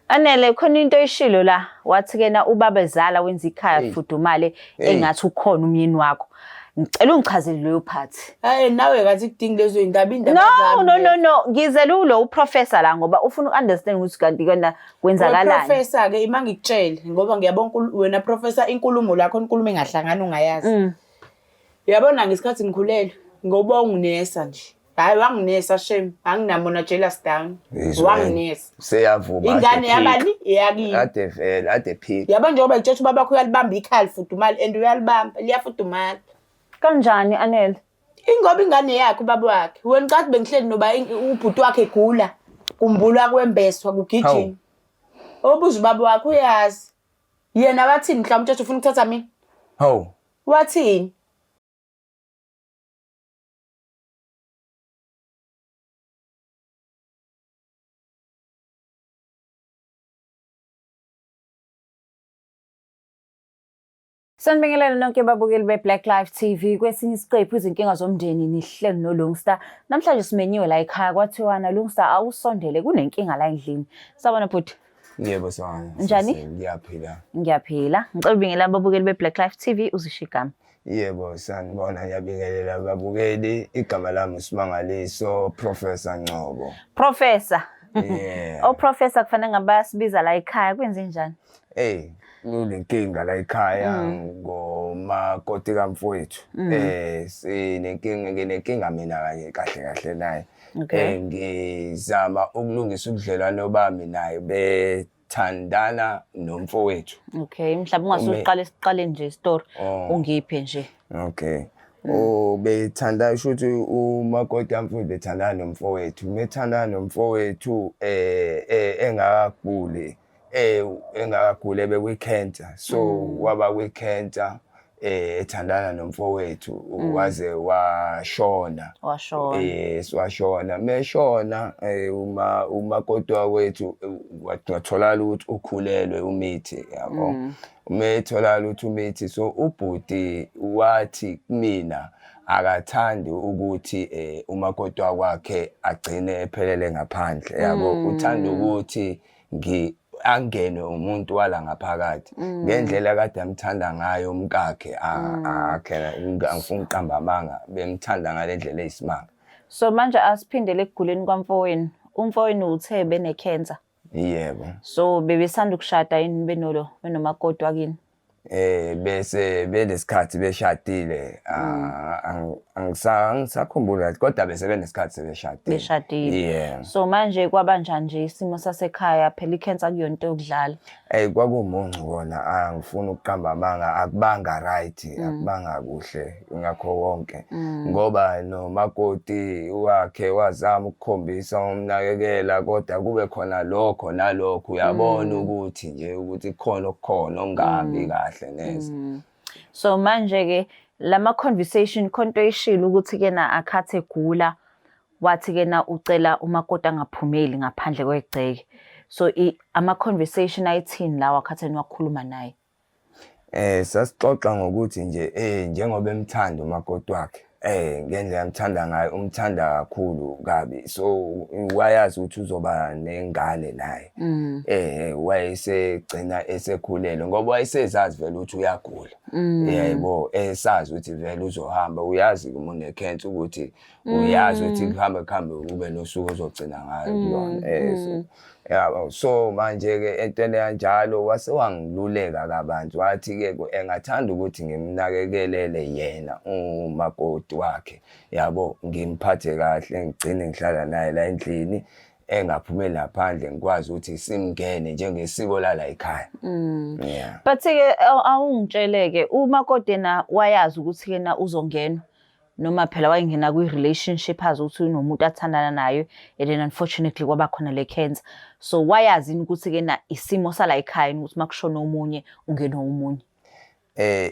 Anele khona into oyishilo la wathi kena ubaba ezala wenza ikhaya Hey. fudumale Hey. engathi ukhona umyeni wakho. Ngicela ungichazele leyo part. Hayi nawe kathi kudingi lezo indaba indaba No no no no ngizele ulo uprofessor la ngoba ufuna ukunderstand ukuthi kanti kona kwenzakalani. Professor ke ima ngikutshele ngoba ngiyabona wena professor inkulumo lakho inkulumo engahlangani ungayazi. Uyabona ngesikhathi ngikhulelwe ngoba unginesa nje. Hayi wanginesa shame anginamona jealous down. Izwe. Wanginesa. Seyavuma. Ingane yabani eyakini. Ade vele, ade phika. Yabo njengoba ngitshela ubaba wakho uyalibamba ikhaya lifudumala and uyalibamba liyafudumala. Kanjani Anele? Ingoba ingane yakhe ubaba wakhe. Wena ucathi bengihleli noba ubhuti wakhe egula. Kumbulwa kwembeswa kugijima. Hawu. Obuza ubaba wakhe uyazi. Yena wathini mhlawumbe uthi ufuna ukuthatha mina? Hawu. Wathini? Sanibingelele nonke babukeli be-Black Life TV kwesinye isiqephu izinkinga zomndeni nihleli noLungsta. Namhlanje simenyiwe la ekhaya kwathiwana Lungsta awusondele kunenkinga la endlini. Sawubona bhuti. Yebo sona. Njani? Ngiyaphila. Ngiyaphila. Ngicela ubingelele ababukeli be-Black Life TV uzisho igama. Yebo sanibona ngiyabingelela ababukeli. Igama lami uSimangaliso Professor Ngcobo. Professor. Yeah. O professor kufanele ngabe bayasibiza la ekhaya kwenze njani? Hey, kunenkinga la ekhaya ngomakoti kamfowethu. Sinenkinga nginenkinga mina kanye kahle kahle naye. Okay. Ngizama ukulungisa ubudlelwano bami naye bethandana nomfowethu. Okay, mhlawumbe ungasuqala esiqaleni nje story Oh. ungiphe nje. Okay. Oh bethanda shuthi umakoti kamfowethu bethandana nomfowethu. Methandana nomfowethu engakaguli engakaguli ebe cancer. So waba kwi cancer ethandana nomfowethu waze washona. Washona. Yes washona. Meshona uma umakoti wakwethu watholakala ukuthi ukhulelwe umithi yabo. Umetholakala ukuthi umithi so ubhuti wathi kumina akathandi ukuthi umakoti wakwakhe agcine ephelele ngaphandle yabo. Uthanda ukuthi angene umuntu wala ngaphakathi ngendlela kade amthanda ngayo umkakhe akhe angifuni ukuqamba amanga bemthanda ngale ndlela eyisimanga. So manje asiphindele ekuguleni kwamfowenu. Umfowenu uthe bene cancer. Yebo. So bebesanda ukushada yini benolo benomakoti wakini? Bese benesikhathi beshadile angisakhumbuli kahle kodwa bese benesikhathi sebeshadile. Beshadile. Yeah. So manje kwabanjani nje isimo sasekhaya phela i-cancer kuyona into yokudlala. Kwakumuncu kona angifuni ukuqamba amanga akubanga right akubanga kuhle ngakho konke ngoba nomakoti wakhe wazama ukukhombisa umnakekela kodwa kube khona lokho nalokho uyabona ukuthi nje ukuthi kukhona okukhona okungahambi kahle neze. So manje ke lama conversation khonto oyishilo ukuthi ke na akhathe egula wathi ke na ucela umakoti angaphumeli ngaphandle kwegceke. So ama conversation ayithini lawa akhatheni wakhuluma naye? Sasixoxa ngokuthi nje njengoba emthanda umakoti wakhe ngendlela amthanda ngayo umthanda kakhulu kabi so wayazi ukuthi uzoba nengane naye. Wayesegcina esekhulelwe ngoba wayesezazi vele ukuthi uyagula. Yebo esazi ukuthi vele uzohamba uyazi uma une-cancer ukuthi uyazi ukuthi kuhambe kuhambe kube nosuku ozogcina ngayo kulona. So yabo so manje ke entweni kanjalo wase wangiluleka kabanzi wathi ke engathanda ukuthi ngimnakekelele yena umakoti wakhe yabo ngimphathe kahle ngigcine ngihlala naye la endlini engaphumeli ngaphandle ngikwazi ukuthi simngene njengesiko lala ekhaya. Yeah. But ke awungitsheleke umakoti na wayazi ukuthi ke na uzongenwa noma phela wayengena kwi-relationship azi ukuthi unomuntu athandana naye and then unfortunately kwaba khona le cancer. So wayazi yini ukuthi ke na isimo sala ekhaya ukuthi makushona omunye ungenwa omunye?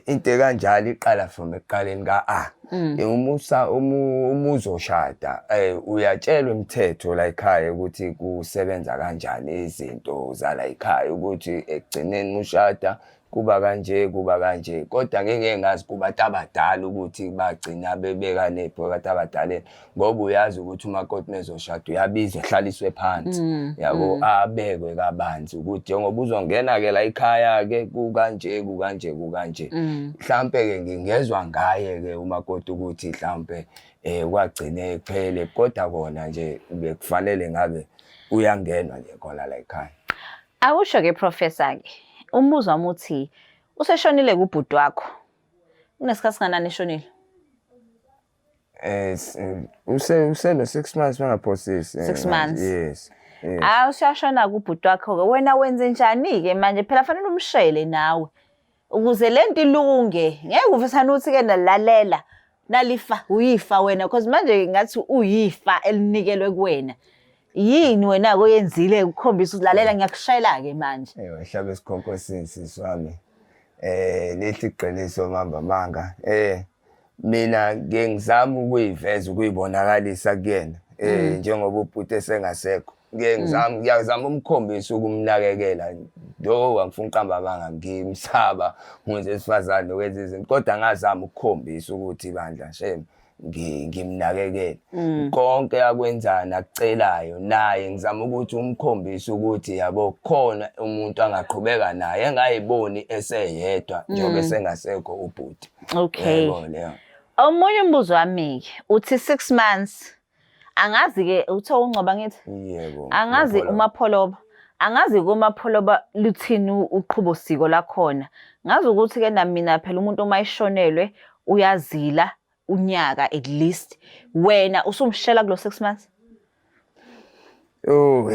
Into kanjalo iqala from ekuqaleni ka A. Umusa umuzoshada uyatshelwa imithetho la ekhaya ukuthi kusebenza kanjani izinto zala ekhaya ukuthi ekugcineni ushada Kuba kanje, kuba kanje, kodwa ngeke ngazi kubantu abadala ukuthi bagcina bebeka nephi abantu abadaleni, ngoba uyazi ukuthi umakoti mezoshada uyabizwa, ehlaliswe phansi, yabo, abekwe kabanzi ukuthi njengoba uzongena-ke la ekhaya-ke kukanje, kukanje, kukanje. Mhlampe-ke ngingezwa ngaye-ke umakoti ukuthi mhlampe kwagcine kuphele, kodwa kona nje bekufanele ngabe uyangenwa nje khona la ekhaya. Awusho-ke Professor-ke, umbuzo wami uthi useshonile kubhuti wakho. Kunesikhathi singanani eshonile? Useno 6 months mangaphosisi. 6 months. Yes. Yes. Ah, useyashona kubhuti wakho-ke. Wena wenze njani-ke manje? Phela fanele umshele nawe ukuze le nto ilunge. Ngeke uvesane uthi-ke nalalela nalifa uyifa wena, because manje ngathi uyifa elinikelwe kuwena. Yini wena-ke oyenzile ukukhombisa ukuthi lalela ngiyakushayela-ke manje? Ewe, hlabe esikhonkosini sisi wami. Lihle iqiniso mamba manga. Mina ngike ngizama ukuyiveza, ukuyibonakalisa kuyena. Njengoba ubhuti esengasekho. Ngike ngizama, ngiyazama umkhombisa ukumnakekela. Do angifuni uqamba amanga, ngimsaba umuntu wesifazane okwenza izinto, kodwa ngazama ukukhombisa ukuthi bandla shame ngimnakekele. Konke akwenzayo nakucelayo naye ngizama ukuthi umkhombise ukuthi yabo khona umuntu angaqhubeka naye engayiboni eseyedwa njengoba esengasekho ubhuti. Okay. Yebo leyo. Omunye umbuzo wami-ke uthi 6 months. Angazi-ke uthe uNgcoba ngithi? Yebo. Angazi uMapholoba. uMapholoba. Angazi kuMapholoba luthini uqhubo siko lakhona. Ngazi ukuthi-ke na mina phela umuntu uma eshonelwe uyazila unyaka at least. Wena usumshela kulo 6 months? Oh,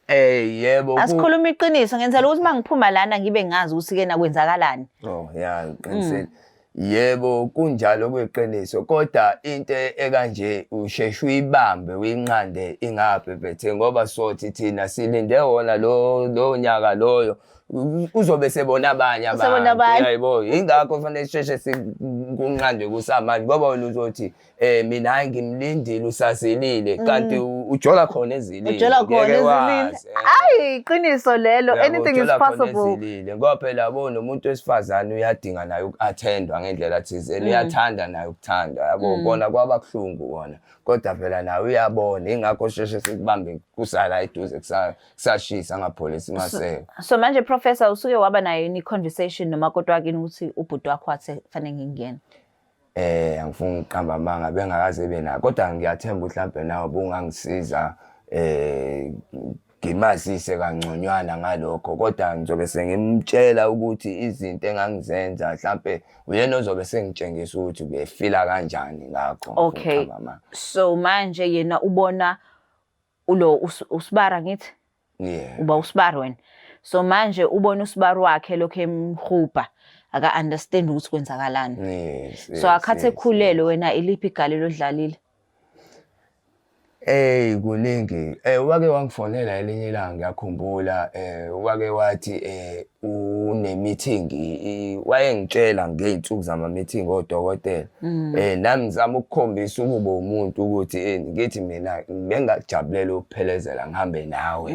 hey, yebo. Asikhuluma iqiniso ngenzela ukuthi mangiphuma lana ngibe ngazi ukuthi ke nakwenzakalani. Oh, yeah, uqinisile. Yebo, kunjalo kuyiqiniso, kodwa into ekanje usheshe uyibambe uyinqande ingabhebhethe, ngoba sothi thina silinde wona lo nyaka loyo uzobe sebona abanye Usebona abantu. abanye. Yebo, ingakho kufanele sisheshe kunqandwe kusamanje, ngoba wena uzothi mina hayi ngimlindile usazilile, kanti ujola khona ezilile. Ujola khona Ngeke ezilile. wazi, Ayi, iqiniso lelo. Uyabo, Anything is ujola khona possible. ezilile, ngoba phela yabo nomuntu wesifazane uyadinga naye uku-attendwa ngendlela thizeni, uyathanda naye ukuthandwa, yabo, kona kwaba kuhlungu kona, kodwa phela naye uyabona, ingakho sheshe sikubambe kusala eduze kusashisa angapholisi maseko. So manje Professor usuke waba nayo yini conversation nomakoti wakini ukuthi ubhuti wakho wathi fanele ngingene? Angifuni ukuqamba amanga, bengakaze benayo, kodwa ngiyathemba ukuthi mhlambe nawe bungangisiza ngimazise kangconywana ngalokho, kodwa ngizobe sengimtshela ukuthi izinto engangizenza mhlambe uyena ozobe sengitshengisa ukuthi ubefila kanjani ngakho. Angifuni Okay. ukuqamba amanga. So manje yena ubona ulo usibara ngithi? Yeah. Uba usibara wena. So manje ubona usibara wakhe lokho emhubha, aka understand ukuthi kwenzakalani. Yes, So yes, akhathi yes, ekhulelwe wena iliphi igalelo odlalile? Ey kuningi. Wake wangifonela elinye ilanga ngiyakhumbula, wake wathi une meeting, wayengitshela ngey'nsuku zama meeting odokotela. Nami ngizama ukukhombisa ukuba umuntu ukuthi ngithi mina bengakujabulela ukuphelezela ngihambe nawe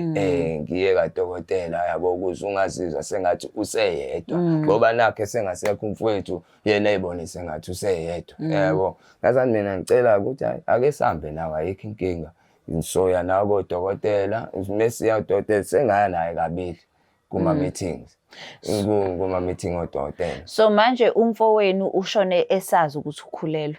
ngiye kadokotela, yabo, ukuze ungazizwa sengathi useyedwa, ngoba nakhe sengasekho umfowethu, yena eyibone sengathi useyedwa, yabo. Ngathi mina ngicela ukuthi hayi ake sihambe nawe, ayikho inkinga, ngisoya nawe kodokotela, mesiya udokotela sengaya naye kabili kuma meetings, kuma meeting odokotela. So manje umfowenu ushone esazi ukuthi ukhulelwe.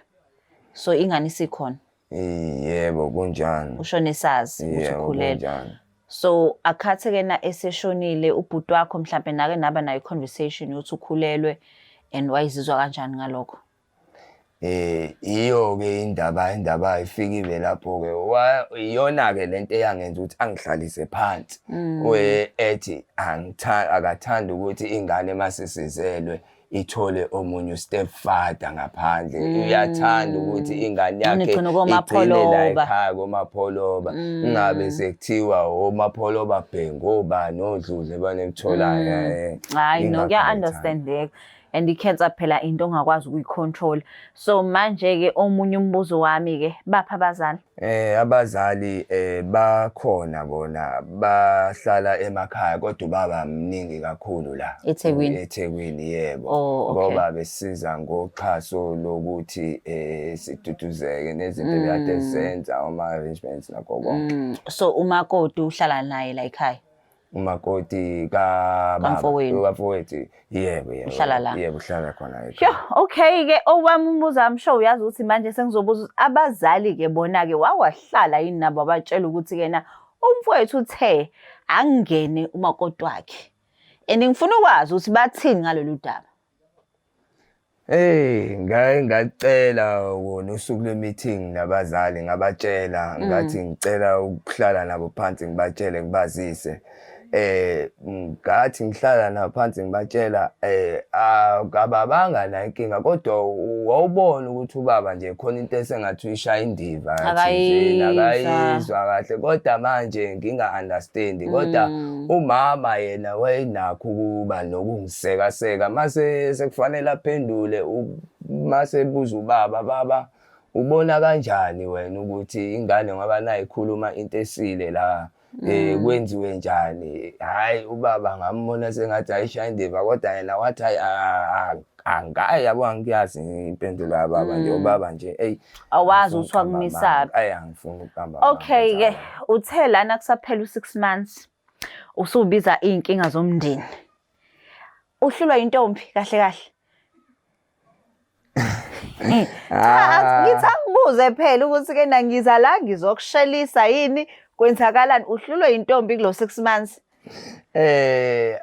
So ingane isikhona. Yebo kunjani. Ushone esazi ukuthi Yebo ukhulelwe. kunjani. So akhathe ke na eseshonile ubhuti wakho mhlambe nake naba nayo conversation yokuthi ukhulelwe and wayizizwa kanjani ngalokho? Iyo ke indaba ifikile lapho ke, iyona ke lento eyangenza ukuthi angihlalise phansi. We ethi akathanda ukuthi ingane masisizelwe ithole omunye stepfather ngaphandle. Uyathanda ukuthi ingane yakhe Igcine igcine la koMapholoba. ekhaya koMapholoba. Kungabe sekuthiwa oMapholoba bhengu obani odludle banemtholayo. Hayi no, Ingakho kuya ngithanda. understandeka. And i-cancer phela into ongakwazi ukuyi-control. So manje-ke omunye umbuzo wami-ke, baphi abazali? Abazali bakhona bona bahlala emakhaya kodwa ubaba mningi kakhulu la eThekwini. eThekwini yebo. Oh, okay. Ngoba besiza ngoxhaso lokuthi siduduzeke nezinto ebekade senza ama arrangements nakho konke. So umakoti uhlala naye la ekhaya? Umakoti kababa Kamfowenu. Kamfowethu yebo yebo. Uhlala la. Yebo, uhlala khona Sho, ekhaya. okay ke owami umbuzo, I'm sure uyazi ukuthi manje sengizobuza ukuthi abazali ke bona ke wawahlala yini nabo abatshela ukuthi ke na umfowethu uthe angene umakoti wakhe. And ngifuna ukwazi ukuthi bathini ngalolu daba. Hey, ngake ngacela wona usuku lwe-meeting nabazali, ngabatshela ngathi ngicela ukuhlala nabo phansi ngibatshele ngibazise. Ngathi ngihlala nabo phansi ngibatshela, akababanga nayo inkinga, kodwa wawubona ukuthi ubaba nje khona into esengathi uyishaya indiva thizeni, Akayizwa. Akayizwa kahle, kodwa manje nginga-understand. Kodwa umama yena wayenakho ukuba nokungisekaseka mase sekufanele aphendule, mase ebuza ubaba, "Baba, ubona kanjani wena ukuthi ingane ngoba nayi ikhuluma into esile la, kwenziwe njani?" Hhayi, ubaba ngambona sengathi ayishaya indiva, kodwa yena wathi hhayi, angayi yabo, angiyazi impendulo yababa nje, ubaba nje eyi. Awazi Angifuni ukuthi ukuqamba wakumisaphi. amanga. Ayi, angifuni ukuqamba amanga, Okay ke, cha. uthe lana kusaphela u6 months usubiza izinkinga zomndeni. Uhlulwa intombi kahle kahle. Cha, ngithi angibuze phela ukuthi ke na ngiza la ngizokushelisa yini, kwenzakalani, uhlulwe intombi kulo 6 months?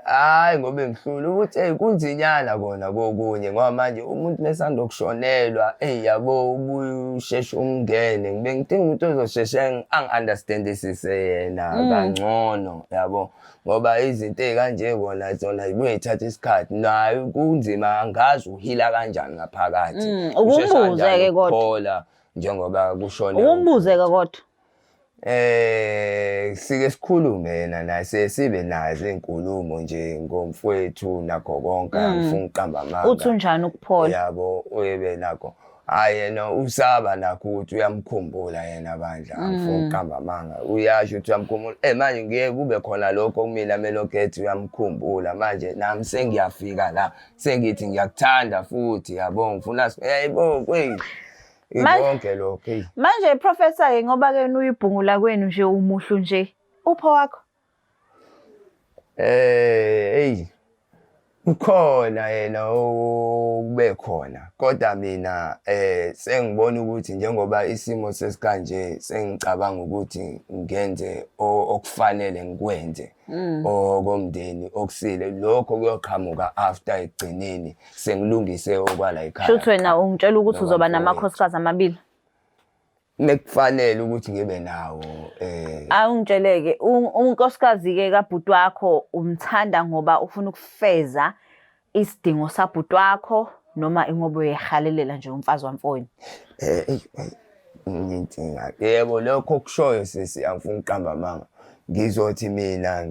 Hayi, ngoba ngihlula ukuthi hey, kunzinyana kona kokunye, ngoba manje umuntu mesanda ukushonelwa, hey yabo, ubuye usheshe umngene, ngibe ngidinga umuntu ozosheshe angi-understandisise yena kangcono, yabo, ngoba izinto ey'kanje kona zona zibuye y'thathe isikhathi, nayo kunzima, angazi uhila kanjani ngaphakathi. Ushesha Ukumbuze-ke kanjani kodwa. ukuphola njengoba kushone. Ukumbuze-ke kodwa. Sike sikhulume yena naye, siye sibe nazo iy'nkulumo nje ngomfowethu nakho konke, angifuni ukuqamba amanga. Uthi unjani ukuphola? Yabo, uyebe nakho. Hhayi, yena usaba nakho ukuthi uyamkhumbula yena bandla, angifuni ukuqamba amanga. Uyasho ukuthi uyamkhumbula. Manje ngiye kube khona lokho kumina melokhu ethi uyamkhumbula. Manje nami sengiyafika la, sengithi ngiyakuthanda futhi, yabo, ngifuna yayibo kweyi. Konke lokho, hey. Manje professor ke, ngoba ke uyibhungula kwenu nje, umuhlu nje, upho wakho? Hey, ukhona yena okube khona, kodwa mina sengibona ukuthi njengoba isimo sesikanje, sengicabanga ukuthi ngenze okufanele ngikwenze okomndeni okusile, lokho kuyoqhamuka after ekugcineni sengilungise okwala ekhaya. Shuthi wena ungitshela ukuthi uzoba Nobamfowethu. namakhosikazi amabili? Mekufanele ukuthi ngibe nawo. Awungitsheleke, unkosikazi ke kabhuti wakho umthanda ngoba ufuna ukufeza isidingo sabhuti wakho, noma ingoba uyehalelela nje umfazi wamfowenu? Eyi, inkinga yebo lokho okushoyo sisi, angifuni ukuqamba amanga, ngizothi mina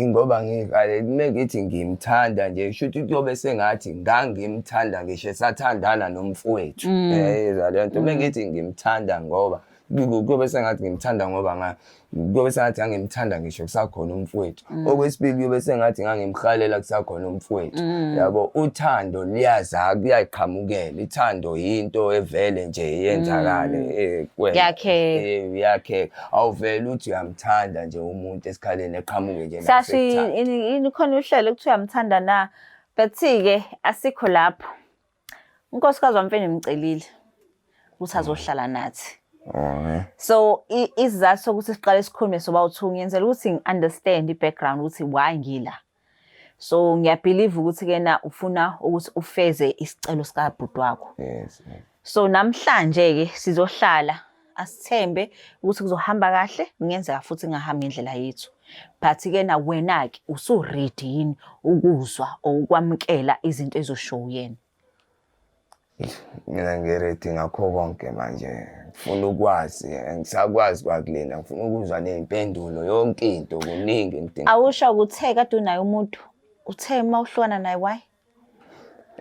ngoba ngiqale mengithi ngimthanda nje, kusho ukuthi kuyobe sengathi ngangimthanda ngisho esathandana nomfowethu, yezwa le nto, mengithi ngimthanda ngoba kuyobe sengathi ngimthanda ngoba kuyobe sengathi ngangimthanda ngisho kusakhona umfowethu. Okwesibili, kuyobe sengathi ngangimhalela kusakhona umfowethu, yabo. Uthando liyaza, kuyayiqhamukela, ithando yinto evele nje yenzakale kuwena. Yakheka. Uyakheka, awuvele uthi uyamthanda nje umuntu esikhaleni eqhamuke nje Sashi nasekuthanda. Ini khona uhlelo kuthiwa uyamthanda na, but-ke asikho lapho. Unkosikazi wami mcelile ukuthi azohlala nathi. So isizathu sokuthi siqale sikhulume soba u-two, ngiyenzela ukuthi ngi-understand i-background ukuthi why ngila. So ngiya-believe ukuthi kena ufuna ukuthi ufeze isicelo sikabhuti wakho. Yes. So namhlanje-ke sizohlala, asithembe ukuthi kuzohamba kahle, kungenzeka futhi ingahambi ngendlela yethu. But-ke na wena-ke usu-ready yini ukuzwa or ukwamukela izinto ezoshiwo uyena? Mina ngi-ready ngakho konke manje, ngifuna ukwazi, angisakwazi kwakulena, ngifuna ukuzwa ney'mpendulo, yonke into, kuningi engidinga. Awusho, uthe kade unaye umuntu, uthe uma uhlukana naye, why?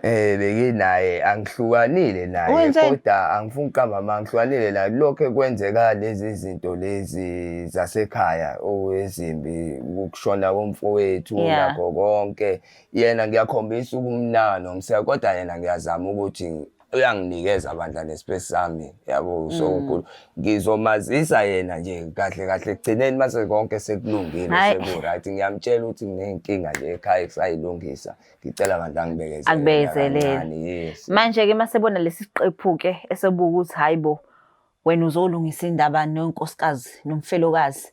Benginaye angihlukanile naye Wenzeni? kodwa angifuni ukuqamba amanga ngihlukanile naye lokho kwenzeka lezi zinto lezi zasekhaya ezimbi ukushona komfowethu nakho konke yena ngiyakhombisa ukumnaka nomseka kodwa yena ngiyazama ukuthi uyanginikeza bandla nespace sami yabo so uNkulu ngizomazisa yena nje kahle kahle ekugcineni mase konke sekulungile Hhayi. seku-right ngiyamtshela ukuthi nginey'nkinga nje ekhaya kusayilungisa ngicela bandla angibekezelele Akubekezelele. kancane, yes Manje-ke uma sebona lesi siqephu-ke esebuka ukuthi hhayi bo wena uzolungisa indaba nonkosikazi nomfelokazi.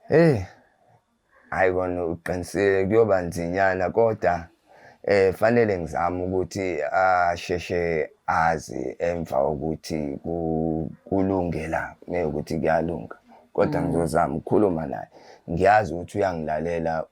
Hey, hayi kona uqinisile kuyoba nzinyana kodwa fanele ngizame ukuthi asheshe azi emva kokuthi kulunge la mewukuthi kuyalunga kodwa ngizozama ukukhuluma naye ngiyazi ukuthi uyangilalela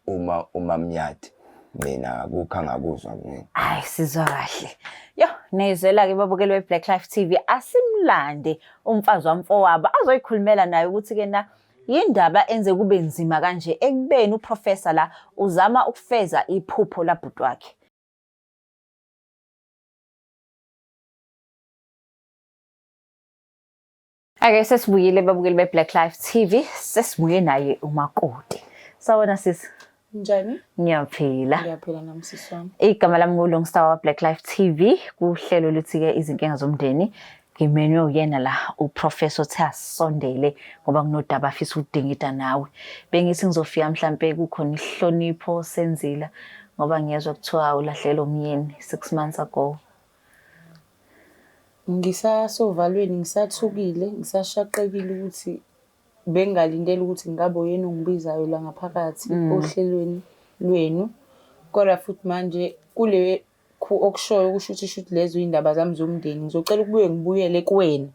uma umamnyadi mina akukho angakuzwa kumina. Hayi sizwa kahle. Yo, niyizwela-ke babukeli be-Black Life TV asimlande umfazi wamfowabo azoyikhulumela naye ukuthi-ke na yindaba enze kube nzima kanje ekubeni uprofessor la uzama ukufeza iphupho labhuti wakhe. Ake sesibuyile babukeli be-Black Life TV, sesibuye naye umakoti. Sawona sisi. Njani? Ngiyaphila. Ngiyaphila nami sisi wami. Igama lami nguLongstar wa Black Life TV kuhlelo luthi-ke izinkinga zomndeni. Ngimenywe uyena la uProfessor othe asondele ngoba kunodaba afisa ukudingida nawe. Bengithi ngizofika mhlampe kukhona isihlonipho senzila ngoba ngiyezwa kuthiwa ulahlekelwe umyeni 6 months ago. Ngisasovalweni, ngisathukile, ngisashaqekile ukuthi bengingalindele ukuthi ngabe uyena ongibizayo la ngaphakathi ohlelweni lwenu. Kodwa futhi manje kule okushoyo kusho ukuthi shuthi lezo iy'ndaba zami zomndeni. Ngizocela ukubuye ngibuyele kuwena,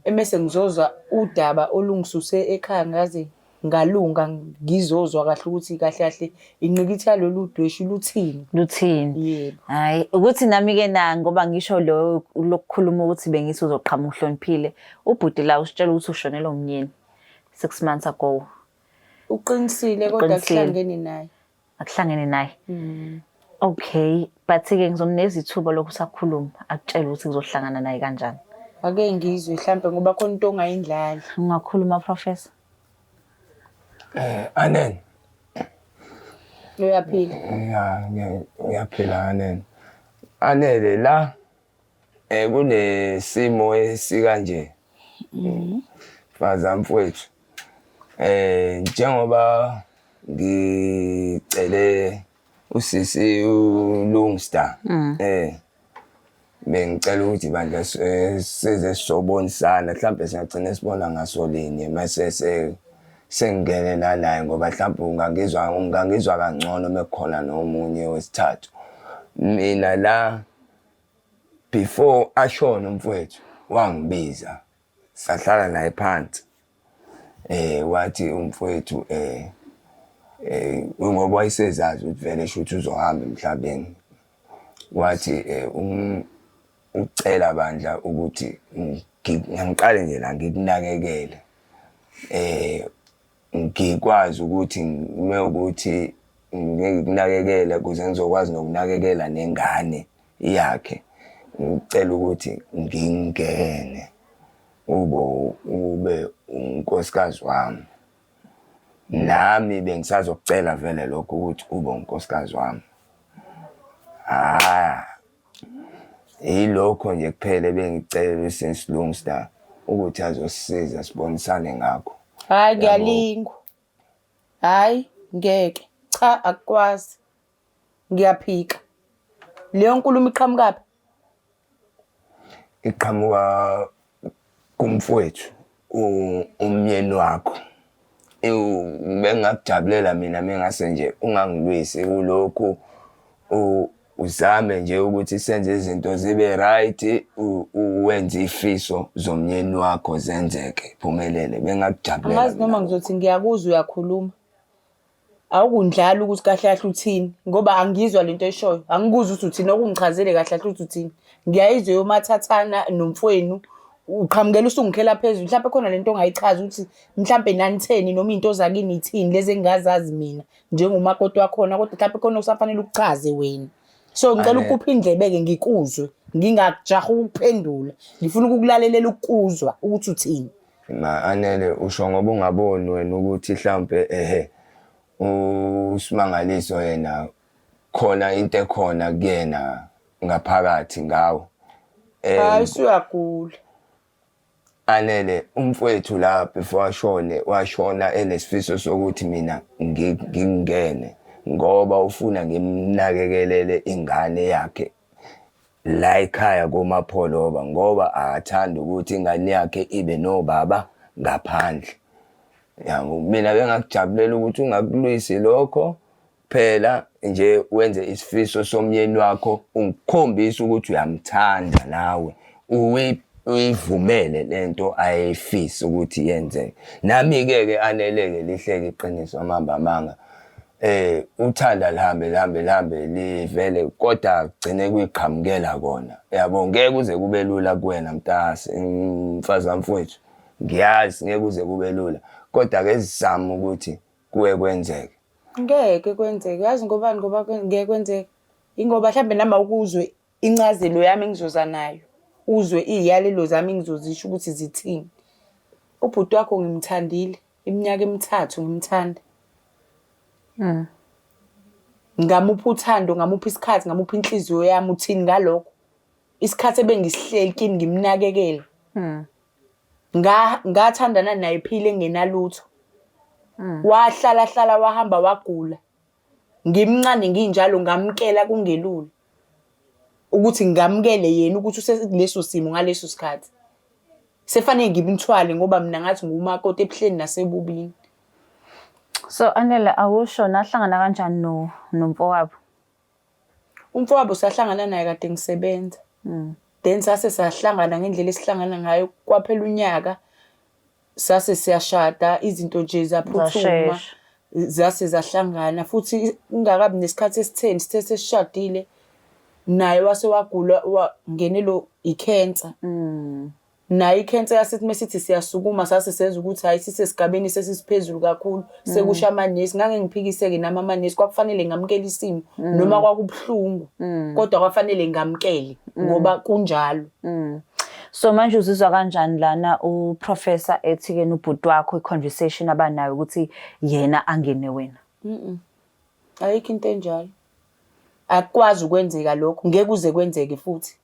emese ngizozwa udaba olungisuse ekhaya ngaze ngalunga ngizozwa kahle ukuthi kahle kahle ingqikithi yalolu dweshu luthini. Luthini? Yebo. Hayi, ukuthi nami-ke na ngoba ngisho lo lokukhuluma ukuthi bengithi uzoqhamuka uhloniphile. Ubhuti la usitshela ukuthi ushonelwe umnyeni 6 months ago. Uqinisile kodwa Uqinisile. kuhlangene naye. Akuhlangene naye. Okay, but-ke ngizomnikeza ithuba lokuthi akhulume, akutshele ukuthi kuzohlangana naye kanjani. Ake ngizwe mhlampe ngoba khona into ongayindlali. Ungakhuluma Professor? Anen. Uyaphila. Ya, ngiyaphila Anen. Anele la kunesimo esikanje. Mfazi mfowethu. Njengoba ngicele usisi uLungstar. Bengicela ukuthi bandla size sizobonisana mhlambe singagcina sibona ngaso linye mase sengingene nanaye ngoba mhlawumbe ungangizwa kangcono mekukhona nomunye wesithathu. Mina la before ashone umfowethu wangibiza sahlala naye phansi. Wathi umfowethu ngoba wayesezazi ukuthi vele shuthi uzohamba emhlabeni. Wathi ucela bandla ukuthi ngiqale nje la ngikunakekele. Ngikwazi ukuthi mewukuthi ngikunakekele ukuze ngizokwazi nokunakekela nengane yakhe. Ngicela ukuthi ngingene ube unkosikazi wami. Nami bengisazokucela vele lokho ukuthi ube unkosikazi wami. Yilokho nje kuphela ebengicela uSisi Lungstar ukuthi azosisiza sibonisane ngakho. Hhayi ngiyalingwa. Hhayi ngeke. Cha akukwazi. Ngiyaphika. Leyo nkulumo iqhamukaphi? Iqhamuka kumfowethu umyeni wakho. Bengingakujabulela mina mengase nje ungangilwisi kulokhu uzame nje ukuthi senze izinto zibe right uwenze ifiso zomyeni wakho zenzeke phumelele. Bengakujabulela. Angazi noma ngizothi ngiyakuzwa uyakhuluma. Awukundlali ukuthi kahle kahle uthini ngoba angizwa lento oyishoyo. Angikuzwa ukuthi uthini okungichazele kahle kahle ukuthi uthini. Ngiyayizwa yomathathana nomfwenu Uqhamukela usungikhela phezulu mhlawumbe khona lento ongayichaza ukuthi mhlawumbe nanitheni noma iy'nto zakini ithini lezi engingazazi mina njengomakoti wakhona kodwa mhlawumbe khona okusafanele ukuchaze wena. So ngicela ukupha indlebe-ke ngikuzwe ngingakujahi ukuphendula ngifuna ukukulalelela ukuzwa ukuthi uthini. Ma Anele usho ngoba ungaboni wena ukuthi mhlawumbe ehe uSimangaliso yena khona into ekhona kuyena ngaphakathi ngawo. Hayi usuyagula. Anele umfowethu la before ashone washona enesifiso sokuthi mina ngingene ngoba ufuna ngimnakekelele ingane yakhe la ekhaya koMapholoba ngoba akathandi ukuthi ingane yakhe ibe nobaba ngaphandle. Yabo mina bengakujabulela ukuthi ungakulwisi lokho Phela nje wenze isifiso somyeni wakho ungikhombise ukuthi uyamthanda nawe uyivumele lento ayefisa ukuthi yenzeke. Nami-ke ke aneleke lihleke iqiniso amamba amanga. Uthanda lihambe lihambe lihambe livele kodwa kugcine kuyiqhamukela kona. Yabo ngeke kuze kube lula kuwena mntase mfazi kamfowethu. Ngiyazi ngeke kuze kube lula kodwa ke zama ukuthi kuye kwenzeke. Ngeke kwenzeke. Uyazi ngobani ngoba ngeke kwenzeke? Ingoba mhlambe nami awukuzwe incazelo yami engizoza nayo. Uzwe iy'yalelo zami engizozisho ukuthi zithini. Ubhuti wakho ngimthandile iminyaka emithathu ngimthanda. Ngamupha uthando, ngamupha isikhathi, ngamupha inhliziyo yami. Uthini ngalokho? Isikhathi ebengisihleli kini ngimnakekela. Ngathandana naye ephila engenalutho. Wahlala hlala wahamba wagula. Ngimncane nginjalo ngamukela kungelula ukuthi ngamukele yena ukuthi usekuleso simo ngaleso sikhathi. Sefanele ngimthwale ngoba mina ngathi ngumakoti ebuhleni nasebubini. So Anele awusho nahlangana kanjani no nomfowabo? Umfowabo sahlangana naye kade ngisebenza. Then sase sahlangana ngendlela esihlangana ngayo kwaphela unyaka sase siyashada izinto nje zaphuthuma Zashesha. zase zahlangana futhi kungakabi nesikhathi esitheni sithe sesishadile naye wase wagula wangenelwa i-cancer. Nayo i-cancer yasithi mesithi siyasukuma sase sezwa ukuthi hhayi sisesigabeni sesisiphezulu kakhulu sekusho amanesi. Ngake ngiphikise-ke nami amanesi kwakufanele ngamukele isimo noma kwakubuhlungu kodwa kwafanele ngamukele ngoba kunjalo. So manje uzizwa kanjani lana uProfessor ethi-ke nobhuti wakho i-conversation abanayo ukuthi yena angene wena? Ayikho into enjalo. Akukwazi ukwenzeka lokho, ngeke kuze kwenzeke futhi.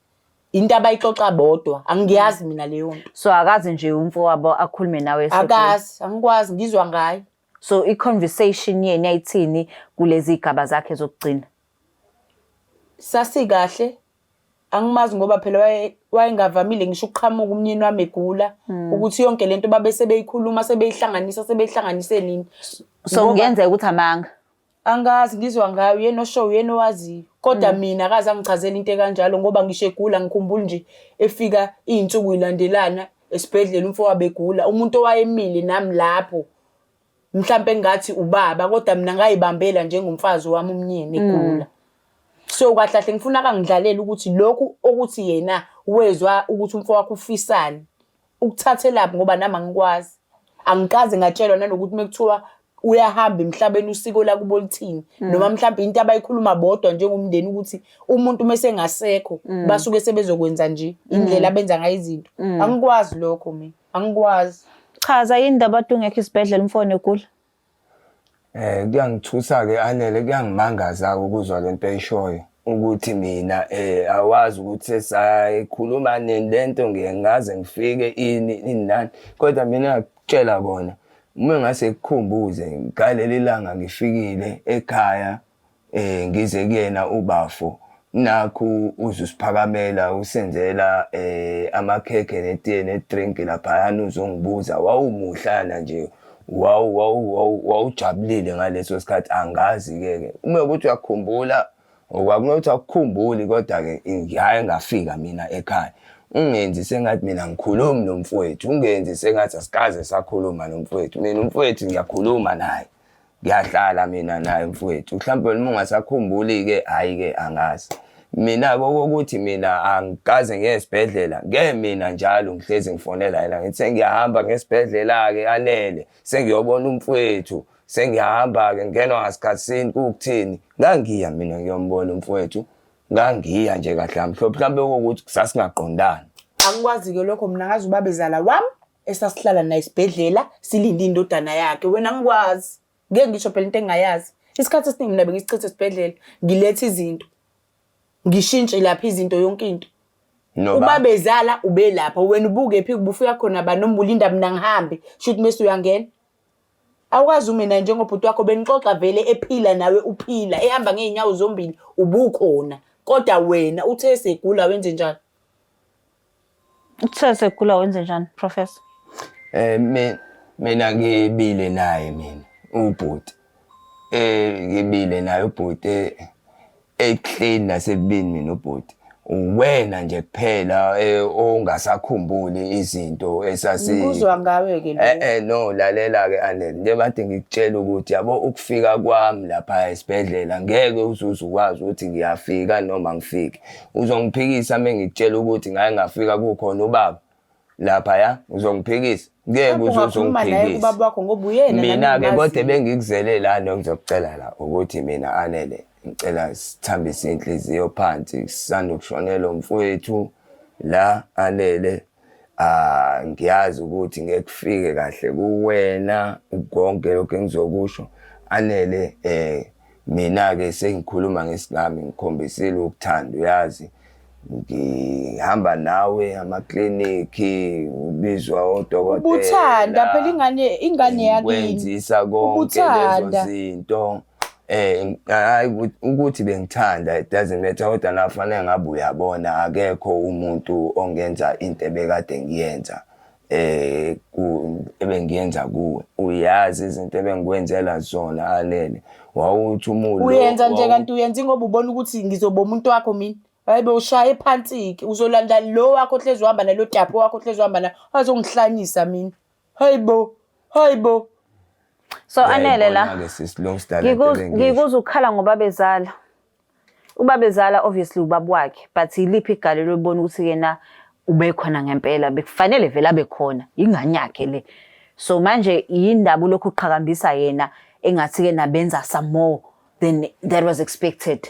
Into abayixoxa bodwa, angiyazi mina leyo nto. So akaze nje umfowabo akhulume nawe esegula? Akazi, angikwazi, ngizwa ngaye. So i-conversation yenu yayithini kulezi gaba zakhe zokugcina? Sasikahle, angimazi ngoba phela wayengavamile ngisho ukuqhamuka umnyeni wami egula ukuthi yonke lento babe sebeyikhuluma sebeyihlanganisa sebeyihlanganise nini. So kungenzeka ukuthi amanga. Angazi ngizwa ngayo uyena oshoyo uyena owaziyo kodwa mina akaze angichazele into ekanjalo ngoba ngisho egula ngikhumbula nje efika iy'nsuku yilandelana esibhedlela umfowabo egula umuntu owayemile nami lapho mhlampe engathi ubaba kodwa mina ngayibambela njengomfazi wami umnyeni egula. So kahle kahle ngifuna akangidlalele ukuthi lokhu okuthi yena wezwa ukuthi umfowakhe ufisani ukuthathelaphi ngoba nami angikwazi. Angikaze ngatshelwa nanokuthi mekuthiwa uyahamba emhlabeni usiko lakubo lithini noma mhlawumbe into abayikhuluma bodwa njengomndeni ukuthi umuntu mese engasekho basuke sebezokwenza nje indlela abenza ngayo izinto. Angikwazi lokho mina, angikwazi. Chaza yini ndaba ade ungekho isibhedlela umfowenu egula? Kuyangithusa-ke Anele, kuyangimangaza-ke ukuzwa lento oyishoyo ukuthi mina awazi ukuthi sesayikhuluma nini lento ngiye ngaze ngifike ini ini nani kodwa mina ngakutshela kona uma ngase kukhumbuze ngaleli langa ngifikile ekhaya ngize kuyena ubafo nakhu uzusiphakamela usenzela amakhekhe netiye nedrink laphayana uzongibuza wawumuhlana nje wawu wawu wawu wawujabulile ngaleso sikhathi angazi-ke ke uma ukuthi uyakhumbula okwakunokuthi akukhumbuli kodwa-ke ngiyaye ngafika mina ekhaya ungenzi sengathi mina ngikhulumi nomfowethu ungenzi sengathi asikaze sakhuluma nomfowethu mina umfowethu ngiyakhuluma naye ngiyahlala mina naye mfowethu mhlawumbe noma ungasakhumbuli-ke hhayi-ke angazi. Mina-ke okokuthi mina angikaze ngiye esibhedlela, ngeke mina njalo ngihlezi ngifonela yena ngithi sengiyahamba ngesibhedlela-ke anele, sengiyobona umfowethu, sengiyahamba-ke ngingenwa ngasikhathi sini kuwukuthini. Ngangiya mina ngiyombona umfowethu, ngangiya nje kahle kamhlophe, mhlawumbe kuwukuthi sasingaqondani. Angikwazi-ke lokho mina ngazi ubabezala wami esasihlala naye esibhedlela silinde indodana yakhe. Wena angikwazi. Ngeke ngisho phela into engingayazi. Isikhathi esiningi mina bengisichitha esibhedlela ngiletha izinto. Ngishintshe lapha izinto yonke into. Noba Ubabezala ubelapha wena ubukephi ubufika khona ba noma ulinda mina ngihambe shuthi mese uyangena. Awukwazi ume naye njengobhuti wakho benixoxa vele ephila nawe uphila ehamba ngey'nyawo zombili ubukhona kodwa wena uthe esegula wenze njani? Uthe segula wenze njani professor? Eh mina ngibile naye mina ubhuti. Eh ngibile naye ubhuti ekuhleni nasebubini mina ubhuti. Uwena nje kuphela ongasakhumbuli izinto esasi Ngikuzwa ngawe ke lo. Eh eh no lalela ke Anele njengoba kade ngikutshela ukuthi yabo ukufika kwami lapha esibhedlela ngeke uzuze ukwazi ukuthi ngiyafika noma ngifike. Uzongiphikisa uma ngikutshela ukuthi ngake ngafika kukhona ubaba laphaya, uzongiphikisa? Ngeke Mhlawumbe uze ungakhuluma naye uzongiphikisa. kubaba wakho ngoba uyena nami Mina-ke kodwa ngimaziyo. bengikuzele lana ngizokucela la ukuthi mina Anele ngicela sithambise inhliziyo phansi sisanda kushonelwa umfowethu la Anele. Ah ngiyazi ukuthi ngeke kufike kahle kuwena konke lokho engizokusho Anele eh mina-ke sengikhuluma ngesigami ngikhombisile ukuthanda uyazi ngihamba nawe amaklinikhi ubizwa odokotela Ubuthanda phela ingane ingane yakini. kwenzisa konke lezo Ubuthanda. zinto eh hayi ukuthi bengithanda it doesn't matter kodwa nafanele ngabe uyabona akekho umuntu ongenza into ebekade ngiyenza eh ku ebengiyenza kuwe uyazi izinto ebengikwenzela zona alele wawuthi umulo Uyenza nje kanti uyenza ngoba ubona ukuthi ngizoba umuntu wakho mina. Hayi bo ushaye phansi-ke uzolanda lo wakho ohlezi uhamba nalo tapo wakho ohlezi uhamba nawo azongihlanyisa mina. Hayi bo, hayi bo. So Anele la. Uyayibona-ke sisi Lungsta lento ebengisho. Ngikuzwa ukukhala ngobabezala. Ubabezala obviously ubaba wakhe but yiliphi igalelo olibona ukuthi yena ubekhona ngempela bekufanele vele abe khona ingane yakhe le. So manje yindaba ulokhu uqhakambisa yena engathi ke nabenza some more than that was expected.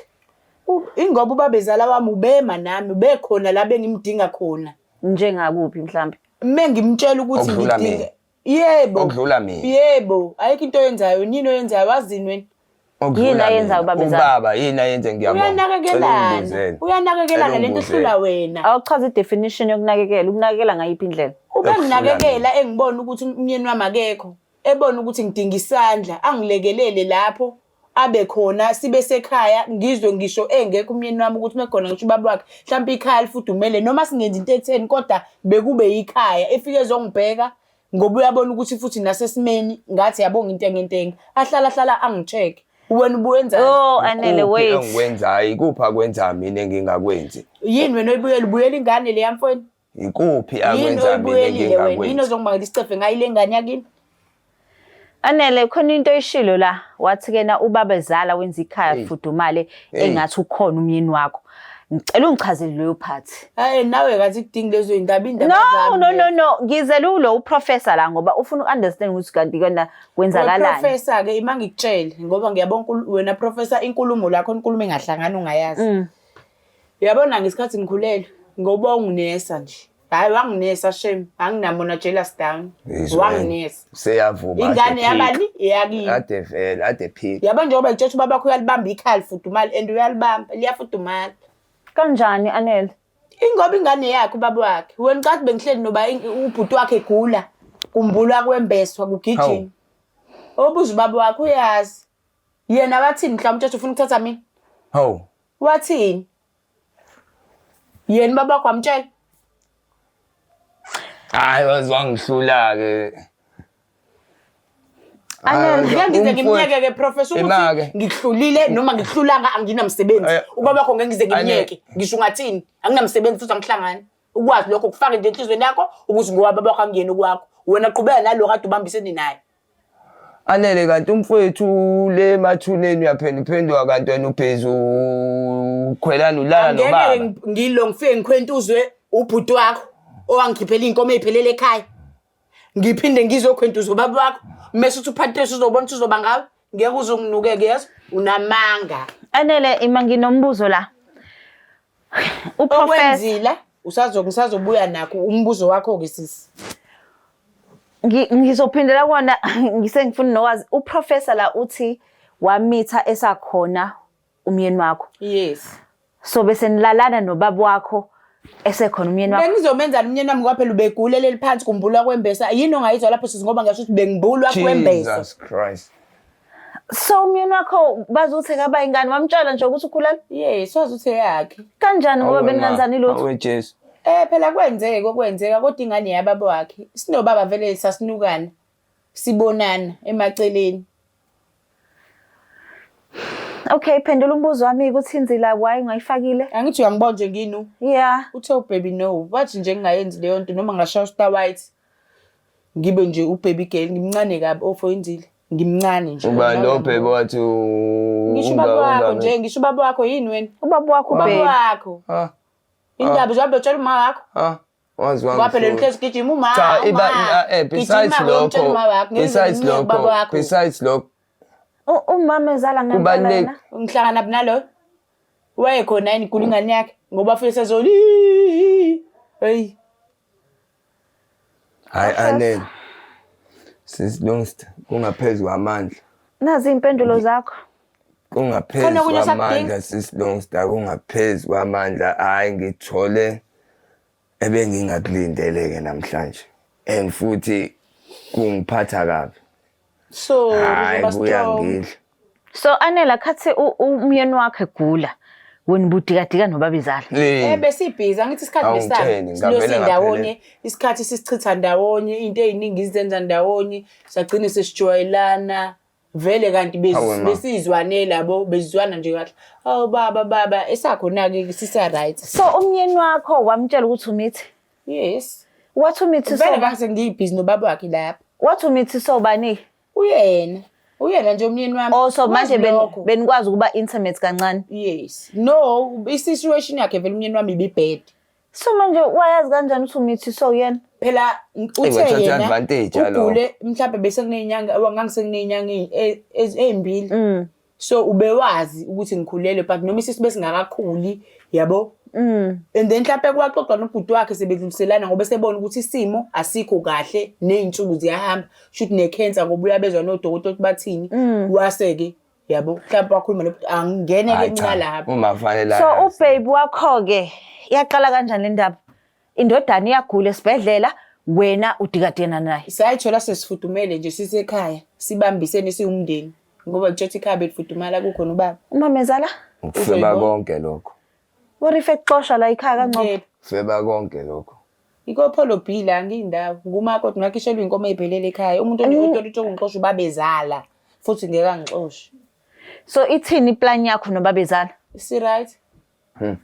Ingoba ubabezala wami ubema nami ubekhona la bengimdinga khona. Njengakuphi mhlambe? Uma ngimtshela ukuthi Okudlula ngidinga mina. Yebo. Okudlula mina. Yebo, ayikho into oyenzayo, yini oyenzayo wazini wena? Okudlula Yini ayenzayo mina. ubaba ezala? Ubaba yini ayenze ngiyabonga. Cela Uyanakekelana. ungibuzele. Uyanakekelana Cela lento ungibuzele. ehlula wena. Awuchaze i-definition yokunakekela, ukunakekela ngayiphi indlela? Ubenginakekela engibona ukuthi umyeni wami akekho, ebona ukuthi ngidinga isandla, angilekelele lapho abe khona sibe sekhaya ngizwe ngisho engekho umyeni wami ukuthi mekhona ngisho ubaba wakhe mhlawumpe ikhaya lifudumele noma singenzi into etheni kodwa bekube yikhaya efike ezongibheka ngoba uyabona ukuthi futhi nasesimeni ngathi yabo ngintengentenge ahlala hlala angi-check wena ubuwenzani Oh Anele Ikuphi wait. engikwenzayo ikuphi akwenza mina engingakwenzi yini wena oyibuyela ubuyela ingane leya mfweni ikuphi yini akwenza mina oyibuyelile wena yini engingakwenzi ozongibangela isicefe ngayo le ngane yakini Anele khona into oyishilo la wathi kena ubaba ezala wenza ikhaya Hey. fudumale Hey. engathi ukhona umyeni wakho. Ngicela ungichazele leyo part. hayi nawe kathi kudingi lezo yindaba indaba No no no no ngizele ulo uprofessor la ngoba ufuna ukunderstand ukuthi kanti kona kwenzakalani. Professor ke ima ngikutshele ngoba ngiyabona wena professor inkulumo lakho inkulumo engahlangani ungayazi. Uyabona ngesikhathi ngikhulelwe ngoba unginesa nje. Hayi wanginesa shame anginamona jealous down. Izwe. Wanginesa. Seyavuma Ingane ade yabani eyakini. Ade vele ade phika. Yabo njengoba ngitshela ubaba wakho uyalibamba ikhaya lifudumala and uyalibamba liyafudumala. Kanjani Anele? Ingoba ingane yakhe ubaba wakhe. Wena ucathi bengihleli noba ubhuti wakhe egula. Kumbulwa kwembeswa kugijima. Obuza ubaba wakhe uyazi. Yena wathini mhlawumbe uthi ufuna ukuthatha mina? Hawu. Wathini? Yena ubaba wakho wamtshela? Hayi waze wangihlula ke. Anele, Ngeke ngize ngimyeke ke professor ukuthi Ima-ke. ngikuhlulile noma ngikuhlulanga anginamsebenzi. Eh, Ubaba wakho ngeke ngize ngimyeke. Ane- Ngisho ungathini? Anginamsebenzi futhi angihlangani. Ukwazi lokho kufake nje enhlizweni yakho ukuthi ngowababa wakho angiyena okwakho. Wena qhubeka nalo kade ubambisene naye. Anele kanti umfowethu le emathuneni uyaphenduphenduka kanti wena ubhizi ukhwelana ulala Angeke nobaba. ngilo ngifike ngikhwentuzwe ubhuti wakho owangikhiphela iy'nkomo ey'phelele ekhaya. Ngiphinde ngizokhwentuzwa ubaba wakho. Mese uthi uphathise uzobona ukuthi uzoba ngawe. Ngeke uze unginukeke yezo. Unamanga. Anele ima nginombuzo la. Uprofessor Okwenzile usazo ngisazobuya nakho umbuzo wakho ke sisi. Ngizophindela kuwona ngisengifuna nokwazi uprofessor la uthi wamitha esakhona umyeni wakho. Yes. So bese nilalana nobaba wakho esekhona umyeni wakho. Bengizomenzani umyeni wami ngoba phela ubegula leli phansi kumbulwa kwembesa. Yini ongayizwa lapho sisi ngoba ngisho ukuthi bengibulwa kwembesa. Jesus Christ. So umyeni wakho bazuthi kaba ingane wamtshela nje ukuthi ukhulelwe? Yes, wazi ukuthi eyakhe. Kanjani ngoba Awe, ma. beningenzani lutho? Awe Jesu. Eh phela kwenzeka okwenzeka kodwa ingane yababa wakhe. Sinobaba vele sasinukana. Sibonana emaceleni. Okay, phendula umbuzo wami ukuthi inzila why ungayifakile? Angithi uyangibona nje nginu. Yeah. Uthe ubaby no. Wathi nje ngingayenzi leyo nto noma ngashaya star white. Ngibe nje ubaby girl ngimncane kabi ofo inzile. Ngimncane nje. Ubani lo baby wathi Ngisho ubaba wakho nje, ngisho ubaba wakho yini wena? Ubaba wakho Ubaba baby. wakho. Ah, Indaba uzohambe utshela uma wakho. ah, wazi Ngoba phela wangihlula. uhlezi gijima uma. Cha, iba uma. besides Gijima uyomtshela lokho, uma wakho, ngeke besides ngize ngiyeke ubaba lokho, wakho. besides lokho, Umama ezala ngempela Kubaluleke. yena. Ngihlangana phi naloyo? Wayekhona yini igula ingane yakhe ngoba afike sezoli. Hey. Hayi anele. Sisi Lungster, kungaphezu kwamandla. Nazi iy'mpendulo zakho. Kungaphezu Khona okunye kwamandla osakudinga? sisi Lungster, kungaphezu kwamandla. Hayi ngithole ebengingakulindele-ke namhlanje. And futhi kungiphatha kabi. So, Hayi uzoba strong. kuyangidla. So Anela khathi umyeni wakho egula wena ubudikadika nobabizala. Eh besibhizi angithi isikhathi Awungitsheli, besami ngavele silose ndawonye isikhathi sisichitha ndawonye into ey'ningi sizenza ndawonye sagcine sesijwayelana vele kanti Awe, ma. besizwane labo bezizwana nje kahle awu baba baba esakhona-ke sisa-right So umyeni wakho wamtshela ukuthi umithi. Yes. Wathi umithi Vele so ngase ngiyibhizi nobaba wakhe lapha. wathi umithi so bani? Uyena. Uyena nje umyeni wami. Oh so manje Wazi lokho. benikwazi ukuba intimate kancane. Yes. No, i-situation yakhe vele umyeni wami ibibad. So manje wayazi kanjani ukuthi umithi so yena? Phela uthe wathatha yena advantage yalokho. ugule mhlawumbe bese kuney'nyanga ngangisekuney'nyanga ey'mbili. So ubewazi ukuthi ngikhulelwe but noma isisu besingakakhuli yabo. And then mhlawumbe kwaxoxwa nobhuti wakhe sebedluliselana ngoba esebona ukuthi isimo asikho kahle ney'nsuku ziyahamba. Shuthi ne-cancer ngoba uyabezwa nodokotela ukuthi bathini. Wase-ke yabo mhlawumbe wakhuluma nobhuti angingene-ke Hayi mina cha, lapho. uma fanele So ayazi. ubaby wakho ke yaqala kanjani le ndaba? Indodana iyagula esibhedlela wena udikadena naye. Sayithola sesifudumele nje sisekhaya sibambisene siwumndeni ngoba kutshela ikhaya belifudumala kukhona ubaba. Umamezala Ukufeba Uzoyibona. konke lokho. warife kuxosha la ekhaya kaNgcobo. Yebo. Feba konke lokho. Ikopholo B la ngiyindawo ngumakoti ngakhishelwa inkomo ey'phelele ekhaya umuntu one-authority okungixosha ubabezala futhi ngeke angixoshe. So ithini iplan yakho nobabezala? Si-right?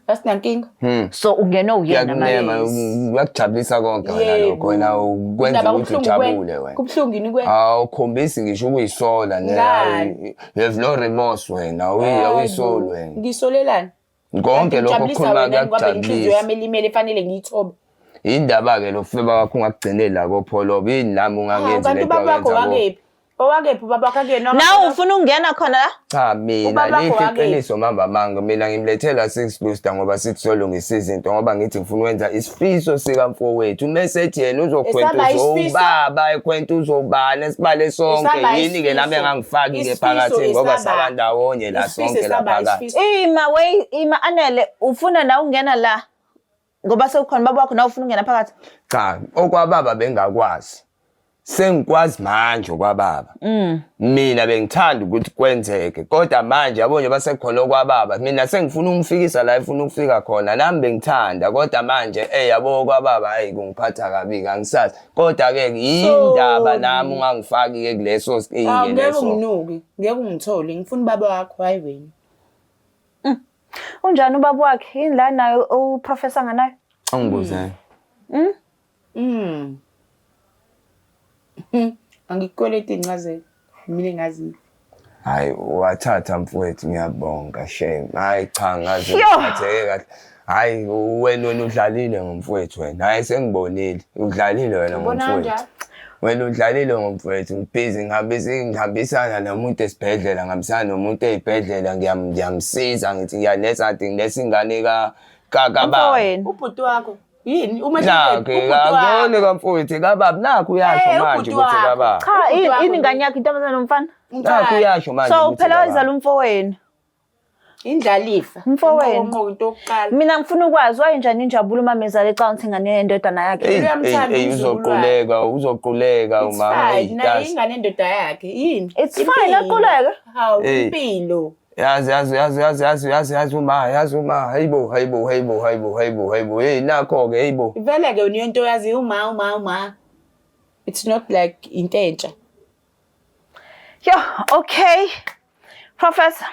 Asinankinga. So ungenwe uyena manje. Kuyakunema, kuyakujabulisa konke wena Yebo. lokho wena kwenza Indaba ukuthi kubuhlungu ujabule kuwena. wena. Kubuhlungu yini kuwena? Awukhombisi ngisho ukuyisola ne. Ngani? You have no remorse wena, awuyisoli wena. Ngisolelani? Konke lokho Ngijabulisa okukhuluma wena ngoba inhliziyo kuyakujabulisa. yami elimele fanele ngiyithobe. Indaba-ke lo feba wakho ungakugcineli la kopholoba, yini nami Hawu, ungangenzi kanti lento ubaba wakho oyenza ko. wakephi? Owakephi ubaba wakho akuyena? Nawe ufuna ukungena khona la? Cha mina Ubaba wakho lihle wakephi? iqiniso mamba manga mina ngimlethela six booster ngoba sithi solungisa izinto ngoba ngithi ngifuna ukwenza isifiso sikamfowethu mese ethi yena uzokhwenta Esaba isifiso? uzowubaba ekhwenta uzobani esibale sonke Esaba yini ke nami isifiso. engangifaki ke Isifiso phakathi ngoba esaba. saba ndawonye la Isifiso sonke la esaba phakathi. isifiso. Ima wey ima Anele ufuna na ungena la ngoba sekukhona baba wakho nawe ufuna ungena phakathi. Cha okwababa bengakwazi. Sengikwazi manje okwababa. Mina bengithanda ukuthi kwenzeke kodwa manje yabo nje basekhona okwababa mina sengifuna ungifikisa la efuna ukufika khona nami bengithanda kodwa manje eh yabo okwababa hayi kungiphatha kabi angisazi kodwa ke yindaba nami ungangifaki ke kuleso Awu sike ngeke leso. unginuke, ngeke ungithole, ngifuna ubaba wakho hayi wena. Unjani ubaba wakhe? Yini la nayo uprofessor nganayo? Angibuze. Angikukweleti incazelo. Mina engaziyo. Hayi wathatha mfowethu ngiyabonga shame. Hayi cha ngaze Yo! ngiphatheke kahle. Hayi wena udlalile ngomfowethu wena. Hayi sengibonile. Udlalile wena Ubona ngomfowethu. kanjani? Wena udlalile ngomfowethu ngibhizi ngihambisa ngihambisana nomuntu esibhedlela ngihambisana nomuntu ey'bhedlela ngiyamsiza ngithi ngiyaletha kanti ngiletha ingane ka ka kababa. Mfowenu. Ubhuti wakho yini? Uma Nakho akuboni kamfowethu kababa nakho uyasho Eh, manje ubhuti ukuthi wakho. kababa. Cha, Ubhuti yini wakho yini ingane yakho intombazane nomfana? Nakho uyasho manje So ukuthi phela kababa. wayezala umfowenu. Indlalifa. Mfowenu. Inqobo into yokuqala. Mina ngifuna ukwazi wayenjani injabulo uma mezala ecabanga ukuthi ingane yendodana yakhe. Eyi, Uyamthanda eyi, eyi, umzukulu wakhe. uzoquleka uzoquleka It's umama fine. eyi, Naye yazi ingane endoda yakhe. Yini? It's fine, Impilo. aquleke. Hawu, Hey. impilo. yazi yazi yazi yazi yazi yazi yazi uma yazi uma hayibo hayibo hayibo hayibo hayibo hayibo hey nakho ke hayibo Vele ke wena into oyaziyo uma uma uma. It's not like into entsha. Yo, okay. Professor,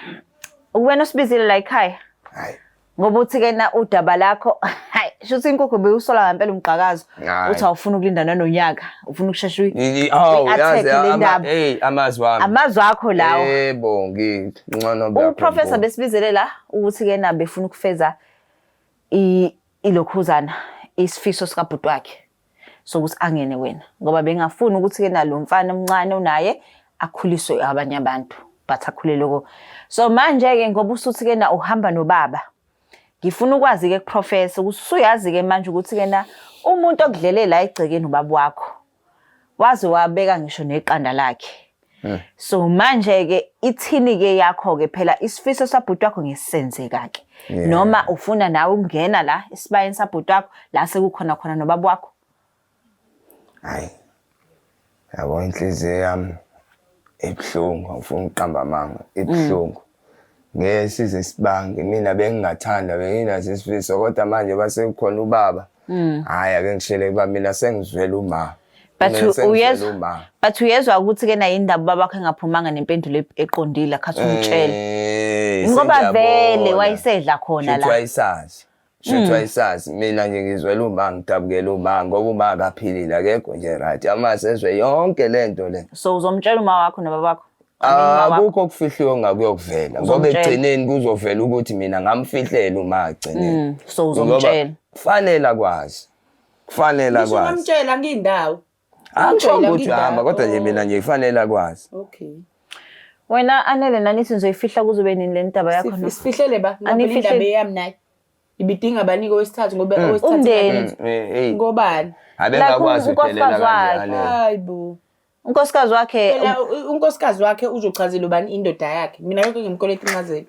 wena usibizile la ekhaya. hayi Ngoba uthi ke na udaba lakho, hayi, shuthi inkukhu bewusola ngempela umgqakazo. Hhayi. Uthi awufuni ukulinda nanonyaka, ufuna ukushesha awu uyi-attack yazi le ndaba. hey amazwi wami Amazwi akho lawo. yebo ngingcono Uprofessor besibizele la ukuthi ke na befuna ukufeza ilokhuzana isifiso sikabhuti wakhe sokuthi angene wena ngoba bengafuni ukuthi ke nalo mfana omncane unaye akhuliswe abanye abantu but akhulele ko. So manje ke ngoba usuthi ke na uhamba nobaba, ngifuna ukwazi ke kuprofessor ukuthi usuyazi ke manje ukuthi ke na umuntu okudlele la egcekeni ubaba wakho waze wabeka ngisho neqanda lakhe. So manje ke ithini ke yakho ke phela isifiso sabhuti wakho ngesenzeka ke Yeah. noma ufuna nawe ukungena la esibayeni sabhuti wakho la sekukhona khona nobaba wakho? Hayi yabo inhliziyo yami ibuhlungu, angifuni ukuqamba amanga, ibuhlungu. Ngeke size sibange, mina bengingathanda benginaso isifiso kodwa manje base kukhona ubaba. Hhayi ake ngishele kuba mina sengizwela uma. But Mina sengizwela uyezwa uma. but uyezwa ukuthi ke naye indaba ubaba wakhe engaphumanga nempendulo eqondile khathi umtshele. Eh, Ngoba sengiyabona. vele wayesedla khona Shuthi la. wayesazi. Shuthi wayesazi. Mina nje ngizwela uma ngidabukela uma ngoba uma akaphilile akekho nje right. Amase ezwe yonke lento le. So uzomtshela uma wakho nobaba wakho? I mean, uma wakho. Akukho okufihliwe ongakuyokuvela ngoba Uzomtshela. ekugcineni kuzovela ukuthi mina ngamfihlela uma agcineni. So uzomtshela. Kufanele akwazi. Kufanele Ngisho akwazi. ngamtshela ngindawo. Angisho Ngamtshela ukuthi uhamba ngindawo. kodwa nje mina nje kufanele akwazi. Okay. Wena Anele nanithi nizoyifihla kuzobe nini le ndaba yakho no? Sifihlele ba ngoba Anifihleli. indaba eyami naye. Ibidinga banike owesithathu ngoba owesithathu Umndeni. Eh, ngobani? Abengakwazi Like ukudelela unkosikazi wakhe. kanje. Hayi bo. Unkosikazi wakhe Phela unkosikazi wakhe uzochazela ubani indoda yakhe. Mina akekho engimkoleta incazelo.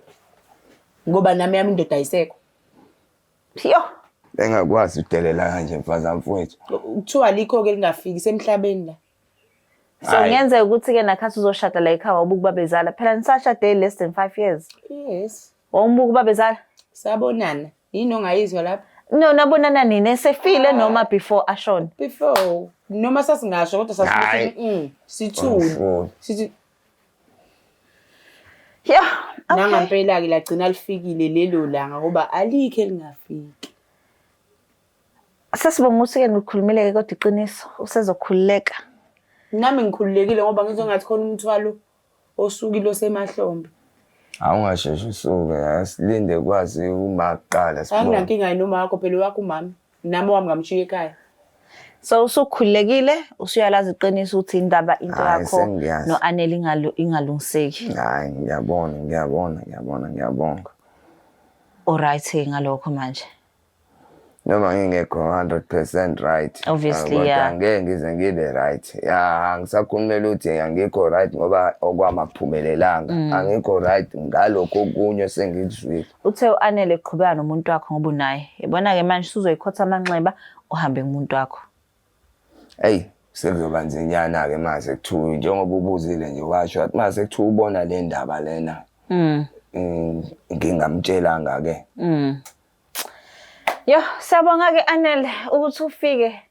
Ngoba nami yami indoda ayisekho. Yo. Bengakwazi ukudelela kanje mfazi mfowethu. Kuthiwa alikho ke lingafiki semhlabeni la. So Hhayi. kungenzeka ukuthi ke nakhathi uzoshada la ekhaya wabuka ubabezala. Phela nisashade less than 5 years. Yes. Wawumbuka ubabezala? Sabonana. Yini ongayizwa lapha? No, nabonana nini esefile noma before ashone? Before noma sasingasho kodwa Hhayi. sasithi sithule. Angifuni. Sithi Yeah. Okay. nangampela ke lagcina lifikile lelo langa ngoba alikho elingafiki. Sesibonga ukuthi ke nikhulumile ke kodwa iqiniso usezokhululeka. Nami ngikhululekile ngoba ngizongathi khona umthwalo osukile osemahlombe. Awungasheshi usuke, asilinde kwazi uma kuqala sibone. Anginankinga noma wakho phela wakho umama. Nami wami ngamshiya ekhaya. So usukhululekile usuyalazi iqiniso ukuthi indaba into Hhayi, yakho sengiyazi. no-Anele ingalungiseki. Hayi ngiyabona ngiyabona ngiyabona ngiyabonga. Alright ngalokho manje. Noma ngingekho 100% right. Obviously, kodwa yeah. ngeke ngize ngibe right. Ya angisakhulumela ukuthi angikho right ngoba okwami akuphumelelanga. Angikho right ngalokho okunye sengikuzwile. Uthe u-Anele qhubeka nomuntu wakho ngoba unaye. Yabona ke manje usuzoyikhotha amanxeba uhambe ngumuntu wakho. Hey sekuzoba nzinyana ke mase kuthiwa njengoba ubuzile nje washo wathi mase kuthiwa ubona le ndaba lena. Ngingamtshelanga ke. Yo, siyabonga ke Anele ukuthi ufike.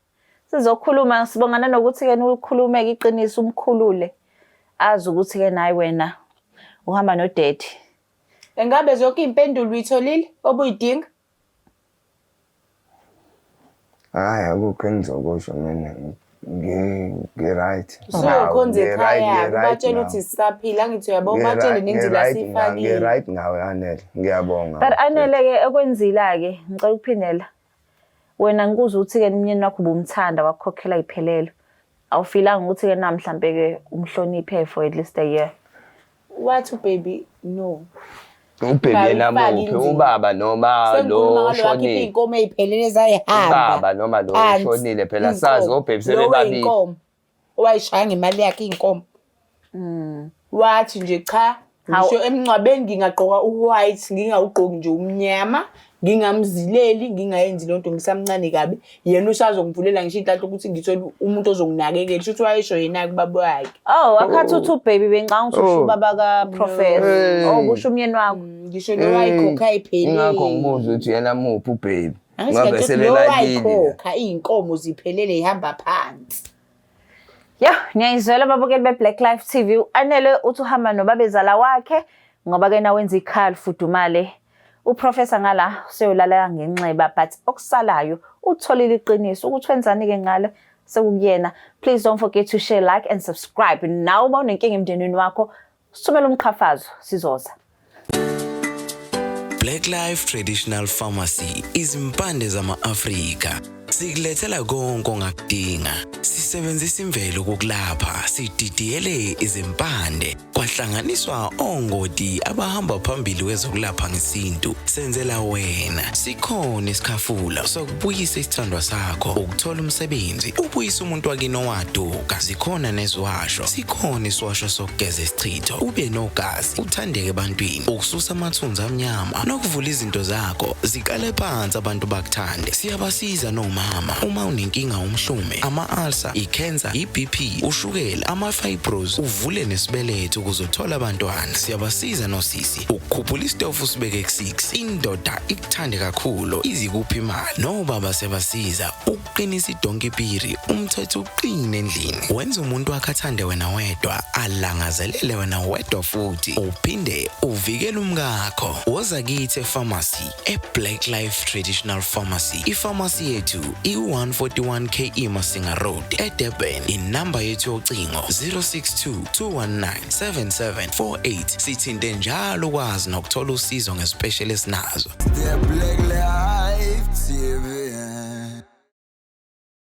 Sizokhuluma sibonga nanokuthi ke ukhulume iqiniso umkhulule. Azi ukuthi ke naye wena uhamba nodaddy. Engabe zonke impendulo uyitholile obuyidinga? Hayi akukho engizokusho mina. Ngi-right. Usuyokhonza ekhaya, ubatshela ukuthi sisaphila, angithi uyabo, ubatshele nendlela asifakile. Ngi-right ngawe Anele, ngiyabonga. But Anele-ke okwenzila-ke ngicela ukuphindela. Wena ngikuzwa ukuthi-ke umnyeni wakho ubumthanda wakukhokhela iphelele. Awufilanga ukuthi-ke na mhlampe-ke umhloniphe for at least a year. Wathi ubaby no. Ubheki yena Bayifake muphi inzima. ubaba noma Sengikhuluma lo ngalo wakhipha oshonile? iy'nkomo ey'phelele zayihamba. Ubaba noma lo Phansi, oshonile phela sazi iy'nkomo. obhebi Lo sebebabili. wey'nkomo, owayishaya ngemali yakhe iy'nkomo. Wathi nje cha, Hawu. ngisho emngcwabeni ngingagqoka u-white, ngingawugqoki nje umnyama, ngingamzileli, ngingayenzi loo nto ngisamncane kabi. Yena usazongivulela ngisho inhlanhla ukuthi ngithole umuntu ozonginakekela. Shuthi wayesho yena-ke ubaba wakhe. Oh, akhathi uthi ubaby bengicabanga ukuthi usho Oh. ubaba ka-professor. Hey. Oh, kusho umyeni wakho. Ngisho lo wayikhokha ayiphelele. Ingakho ngibuza ukuthi yena muphi ubhebi. Angithi Ngoba ngiyakutshela lo sebebabili la. wayikhokha iy'nkomo ziphelele y'hamba phansi. Yo, niyayizwela ababukeli be-Black Life TV. U-Anele uthi uhamba nobabezala wakhe ngoba ke na wenza ikhaya lifudumale. Uprofessor ngala useyolala ngenxeba but okusalayo utholile iqiniso ukuthi wenzani-ke ngalo sekukuyena. Please don't forget to share, like and subscribe. Nawe uma unenkinga emndenini wakho, sithumele umqhafazo sizoza. Black Life Traditional Pharmacy izimpande zama-Afrika sikulethela konke ongakudinga. Sisebenzisa imvelo ukukulapha, sididiyele izimpande kwahlanganiswa ongoti abahamba phambili kwezokulapha ngesintu. Senzela wena, sikhona isikhafula sokubuyisa isithandwa sakho, ukuthola umsebenzi, ubuyise umuntu wakini owaduka. Zikhona neziwasho, sikhona isiwasho sokugeza isichitho, ube nogazi, uthandeke ebantwini, ukususa amathunzi amnyama nokuvula izinto zakho ziqale phansi abantu bakuthande. Siyabasiza nomama uma unenkinga, umhlume, ama-ulcer, i-cancer, i-BP, ushukela, ama-fibros, uvule nesibeletho ukuze uthole abantwana. Siyabasiza nosisi ukukhuphula isitofu usibeke ku-6, indoda ikuthande kakhulu, izikuphi imali. Nobaba siyabasiza ukuqinisa idonki piri, umthetho uqine endlini, wenza umuntu wakhe athande wena wedwa, alangazelele wena wedwa, futhi uphinde uvikele umkakho. Woza kithi epharmacy, e-Black Life Traditional Pharmacy. Ifamasi yethu iku-141 KE Masinga Road, eDurban. Inamba yethu yocingo 062 219 7748. Sithinte njalo ukwazi nokuthola usizo ngespecial esinazo. The Black Life TV.